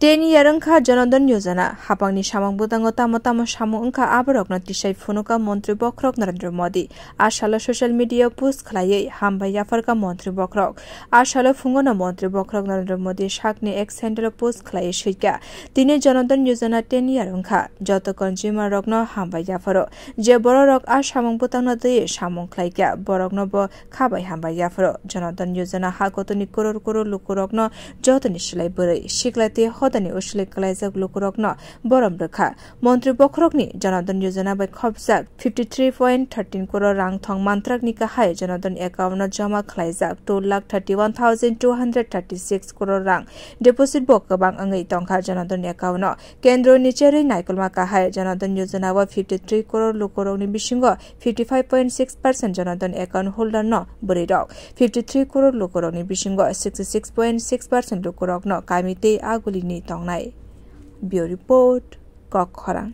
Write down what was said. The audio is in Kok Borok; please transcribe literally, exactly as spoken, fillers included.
Ten year wngkha Janadhan Yojana, hapangni samung bwtango tamo tamo samung wngkha aborokno tisai phunuka Montri Bokhorok Narendra Modi. A salo social media post khlaiwi hambai yapharkha Montri Bokhorok. A salo phungono Montri Bokhorok Narendra Modi sakni X handle post khlaiwi swikha, tini Janadhan Yojana ten year wngkha, joto consumer rokno hambai yapharo, je bororok a samung bwtangno twiwi samung khlaikha, borokno bo khabai hambai yapharo. Janadhan Yojana ha kotoni koror koror lukurokno jotoni silai bwrwi, sikla tei hodani usilai kwlaijak lukurokno borom rwkha. Montri Bokhorokni Janadhan Yojana bai khopjak fifty three point thirteen koror rang thong mantrakni kahai Janadhan account no joma khlaijak two lakh thirty one thousand two hundred thirty six koror rang. Deposit bo kwbang wngwi tongkha Janadhan account no. Kendro ni cherwi naikolma kahai Janadhan Yojana o fifty three koror lukurokni bisingo fifty five point six percent Janadhan account holder no bwrwirok, fifty three koror lukurokni bisingo sixty six point six percent lukurokno kami tei agulini tongnai. Bureau Report, Kok Khorang.